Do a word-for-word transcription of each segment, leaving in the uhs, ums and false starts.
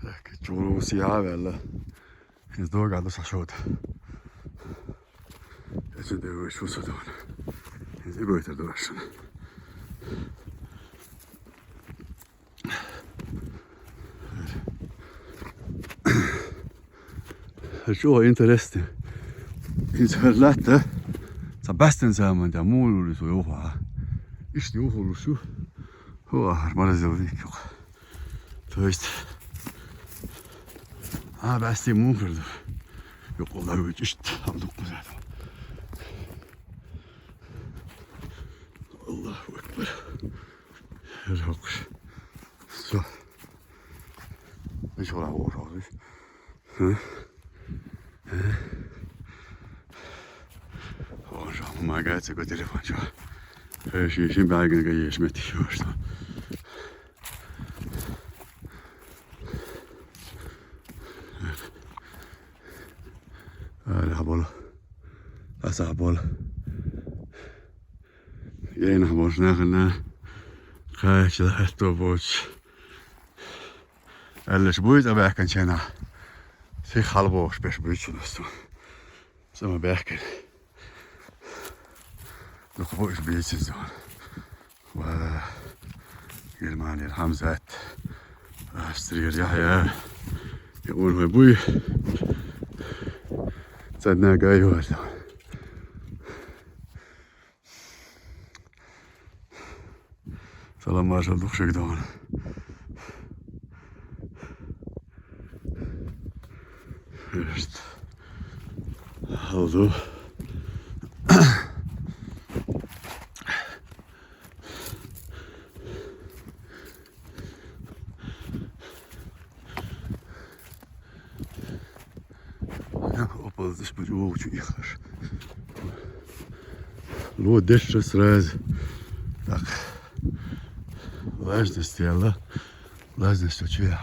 Так, чугур сиха ваьлла. Из догӀа ду са шода. Эцу дервиш фу со дона. Из и гойтар ду ашана. Чого интересно. Из харлатта. Са бастан заман да мулу со юха. Ишти юха лушу. Хо ахар морозилник юха. То есть, а, басти мункар да. Юха Аллах учишт. Аллах кузат. Аллаху акбар. Рокш. Всё. Ишо ла ошо. Хы? Ошо, магаци го телефон чё. Э, ши, ши, бягин га еш мет ещё что. Ара бол. Аса бол. Яйна бол, нахана. Кайшла хатто боч. Аллаш буйт абакан чена. Си халбош беш буйт чунасту. Сама бахкер. Духбуш бийцин зон. Ва Германия Хамзат. Австрия Яхья. Я он мой буй. Цадна гаю. Салам маршал духшик дон. Ишт. Алду. Опа, здесь будет очень хорошо. Ло дальше сразу. Так. Влажность тела. Влажность очень.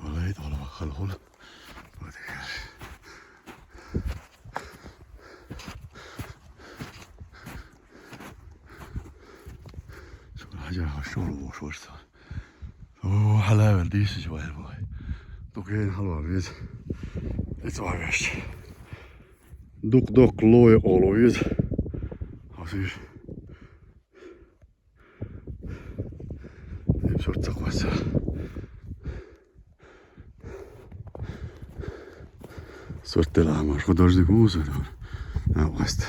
Олай, олай, хал, хал. Шо, хажа, шо, шо, шо. О, хала вер, дис, шо, вер, бой. Дукхен хал, вер, виз. Эцо веш. Дук-дук лой оло виз. Хасиш. Эм сорт цахваса. Сорт тела маш художник муза. А, васт.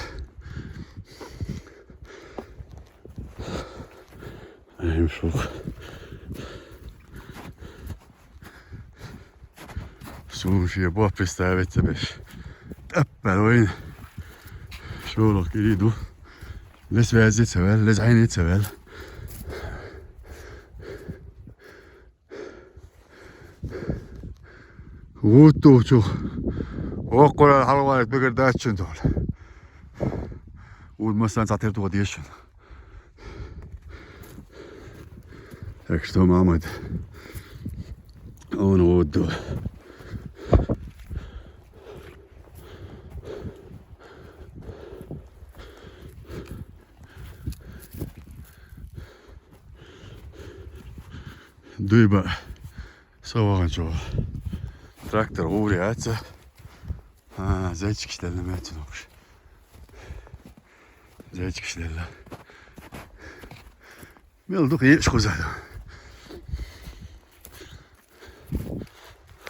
Эм шух. Сун шия бо представить себе. Таппар вайн. Шолох кириду. Лес вязи цевел, лес айни цевел. Гутту чу. Оккура халварит бигер дачын дол. Уд масан цатер туга дешин. Так что, мама, он уду. Дуйба. Саваган чо. Трактор ури аца. А, зайчик иштелле мэтин окш. Зайчик иштелле. Мел дук еш куза.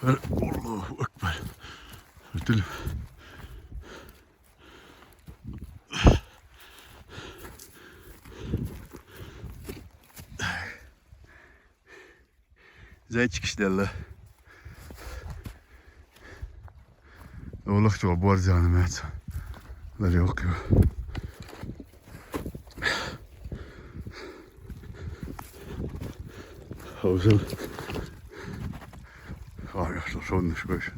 Аллаху акбар. Тил. Зайчик иштелле. Олах чо борзаны мэт. Лари окио. Хавзал. Ага, что шонныш кыш.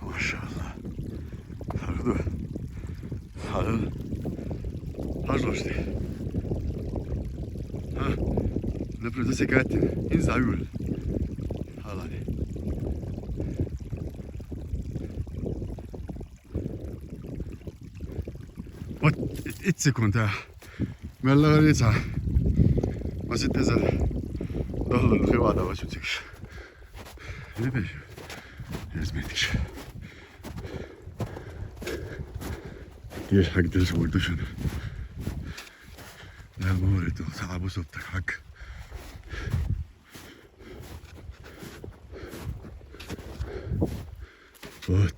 Машалла. Харду. Харин. Хажлашты. Ха? Например, засекать. И завел. Алло. Вот, итт секунд, а. Мелла говорится. Масит эза. Доллар хивада вас утикш. Не пеш. Изметиш. Еш хагдеш вурдушун. Нормально, это слабо соптак хак. Вот.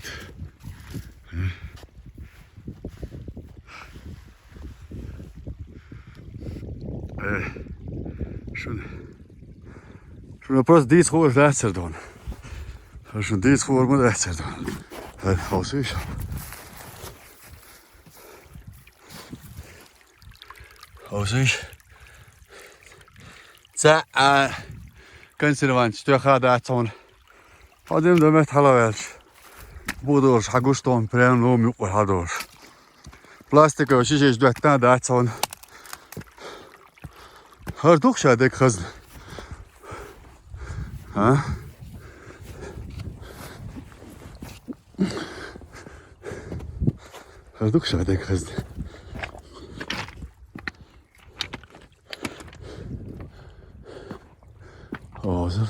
Э, шуна. Шуна просто дис хор дацар дон. Шуна дис хор ма дацар дон. Э, хосиш. Хосиш. Ца а консервант, что хада цон. Один домет халавелш. Будош, хагуштон, прям лом юкъур хадош. Пластиковый шишеш дуэттан да цон. Хардух шадек хазна. А? Хардух шадек хазна. Озал.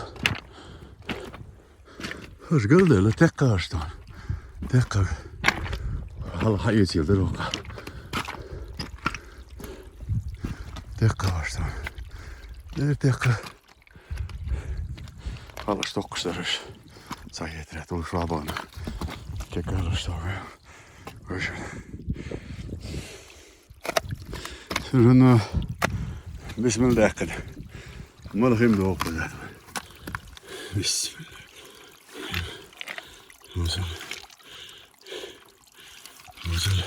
Хожгал да ла текка аштан. Текка. Хал хайе силдер ока. Текка аштан. Дер текка. Хал ашток куштарыш. Сахетрет улшабана. Текка аштан. Хорошо. Сюрюнө бисмилла дакъыд. Мал хим докъыд. Бисмилла. Озал. Озал.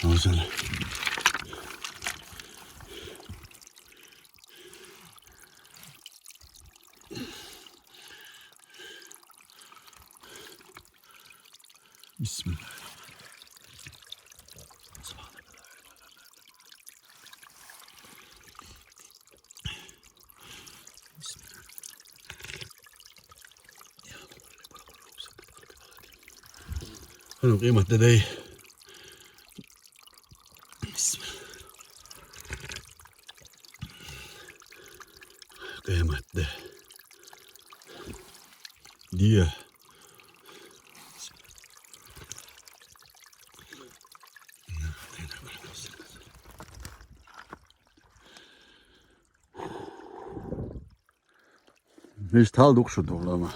Озал. Бисмилла. Ханум къимат дадай. Бисмилла. Къимат да. Дия. Миш тал дукшу долама.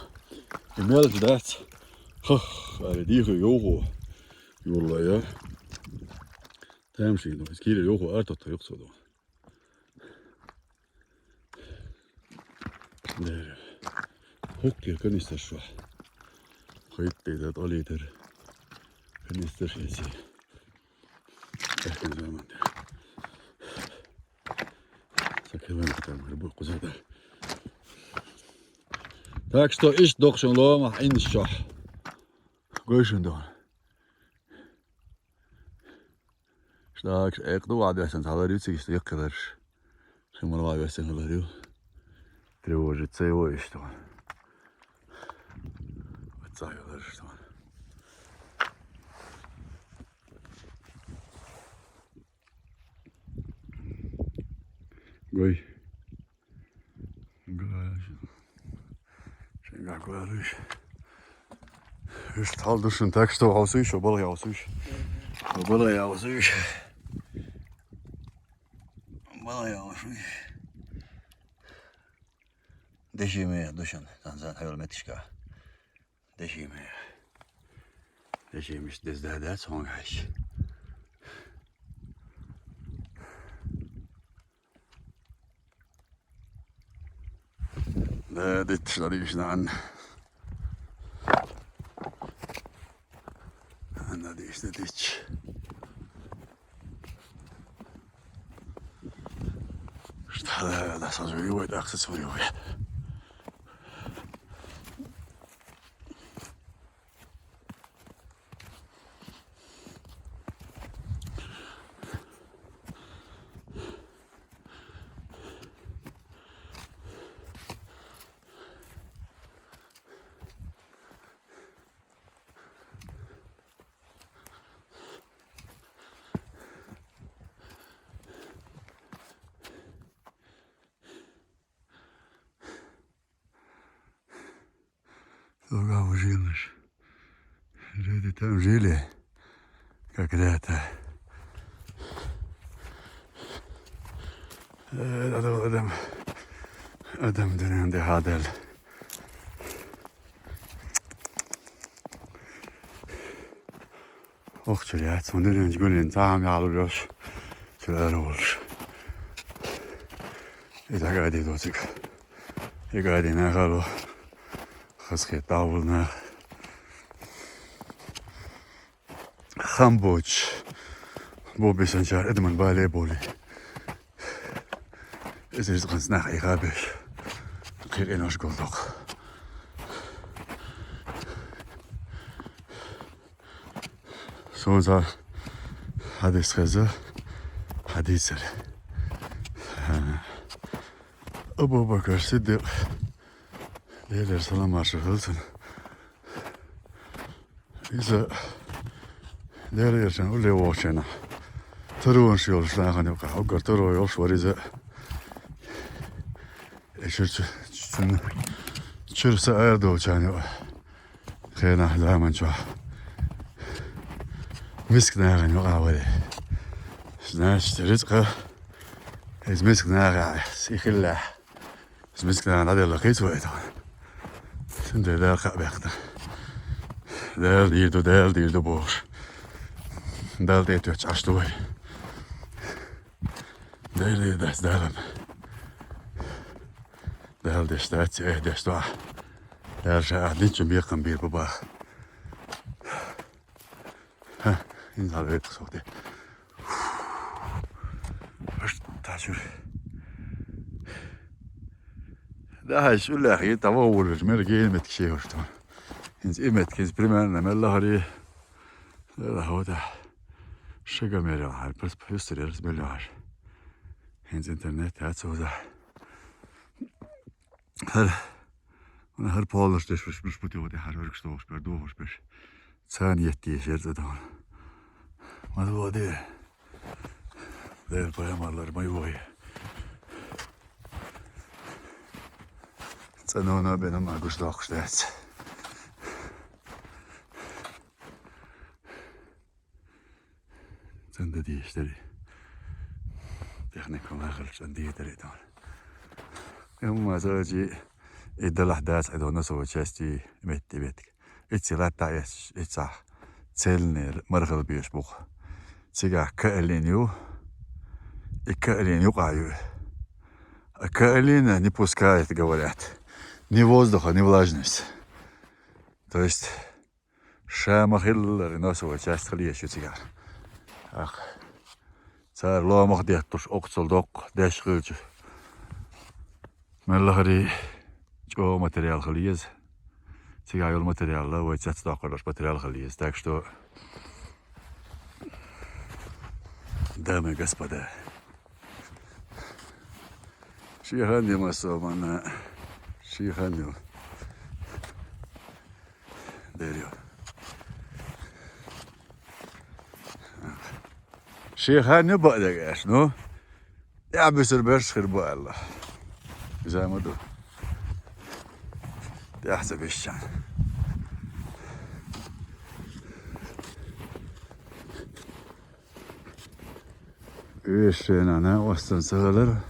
Имел ждац. Хах, аре диху йогу. Юлла я. Тамши, ну, скири йогу арто то йогсо до. Дер. Хукки канистер шо. Хойт дейдат олитер. Канистер шеси. Эхтен заманда. Сакелен катамар бу кузада. Так что иш докшун лома иншо. Гойшун дон. Так, экъду адвесен саларю цигис яккаларш. Хымырма весен саларю. Тревожится его и что? Отца его даже что? Гой. Гой. Шенга гой. Иш талдышын, так что алсыш, обал алсыш. Обал алсыш. Обал алсыш. Дешиме душан, танзан хайол метишка. Дешиме. Дешимиш дездада сонгаш. Да, дит, шариш нан. Ана диш, да дич. Что да, да, сажу его, да, аксессуарию. Долго мы жили. Люди там жили, как лето. Э, Адам, Адам, Адам дөрөндө хадал. Ох, чулят, сонирын жгүлин цаам яалуурш. Чулаар болш. Эзаг ади досик. Эгади нахало. Хасхи таулна. Хамбоч. Бобби санчаар эдмэн бале боли. Эзэрс ганснах айгабеш. Кир энош голдок. Сонса хадис хаза, хадисэл. Абу Бакр Сиддик. Дээлэр саламаарша хэлсэн. Иза дээлэр сан үлэ воочана. Төрөөн шиолш лаахан юка. Огор төрөө ёлш вариза. Эшэр чүн чүрсэ айр доочана. Хена заман чо. Миск наган юка вари. Значит, ризка из миск нага сихилла. Смискнаа надо лакейс вайтан. Сэнтэ даа ка бэхтэ. Дэл дирду, дэл дирду бош. Дэл дэ төч аштуй. Дэл дэ дас дэлэн. Дэл дэ штац, э, дэ штуа. Дэл ша адын чум бир кам бир баба. Ха, ин залбет сохте. Аш ташур. Да, шулах, и того улвер, мер геймет кши хошто. Инз имет киз примерно меллахари. Да, хода. Шига мер хар, пас пюстерер меллахар. Инз интернет, отсюда. Хар, хар полош деш беш беш бути води хар өрг што беш бер ду беш беш. Цан етти шер задаван. Мад води. Дэр паямарлар май вой. Цанона бена магуш дохш дэц. Цанда диштери. Техникум ахал цан диштери тон. Эмма саджи идалах дас адона со части метти метк. Ици латта ес, ица цельный мархал биеш бух. Цига каолин ю, и каолин ю каю. А каолина не пускает, говорят, ни воздуха, ни влажность. То есть Шамахиллар носовой часть хилиеш ю цигар. Ах. Цар ломах деттуш окцол док, деш хилчу. Меллахари чо материал хилиез. Цигар йол материал ла, вой цец доккараш материал хилиез. Так что, дамы и господа, шихан не масомана, шихан не. Дэрю. Шихани бадаг аш, ну? Я бисер беш хир баалла. Замаду. Яхса бешчан. Үйшен ана остан сагалар.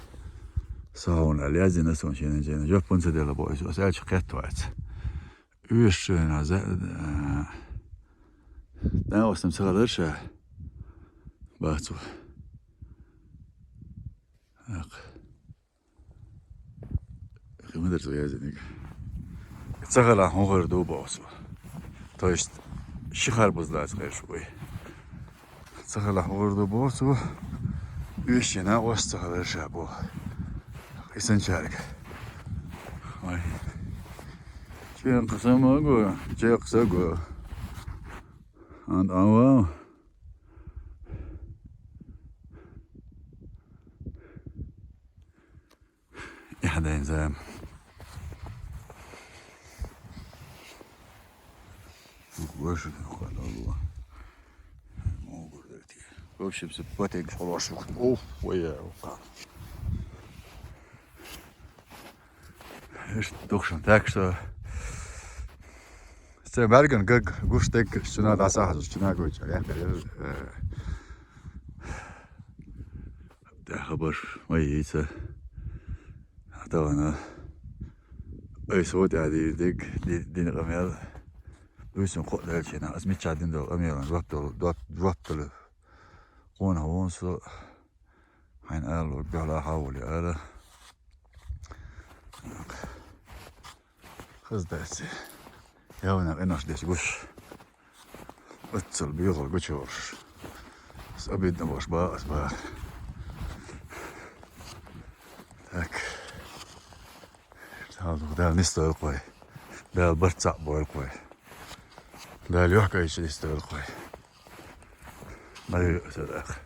Сауна лязина сон шенен жена. Жоппун седела бойсу. Ачы кет вайц. Үйшен аза. Да остан сагалар ша. Бацу. Ак. Хымыдыр зоязиник. Цагала хонгор ду босу. То есть шихар бузлаз кайшуй. Цагала хонгор ду босу. Үйшена ос цагала шабу. Исэн чарик. Ой. Чен кысамагу, чек сагу. Ан ава. Яхадайнза. Больше не уходило. В общем, все потек хорошо. Уф, ой, я, уха. Ишт духшен. Так что Цу бӀарган гаг гуш дегга, чуна дӀасахьазуш, чуна гойча, яхар, э, тӀехьа баш ма йийца. Хьатавана. Ай, со тӀа дийр дег, ди-, дина къамел. Дуйсун кхоъ даьлчина, аз мичча дин дол къамелан жоп дол, жоп, жоп дол. Къона вон со, хьайн ала, бегӀла хьаволи ала. Хаздаьси. Явна къинош деш гуш. Оццал бегӀал гучуш. С обидно бош ба, ас ба. Так. Дала, Дала нисдойла кхой. Дала барт цхьаъ бойла кхой. Дала юхькайча нисдойла кхой. Ма ю садах.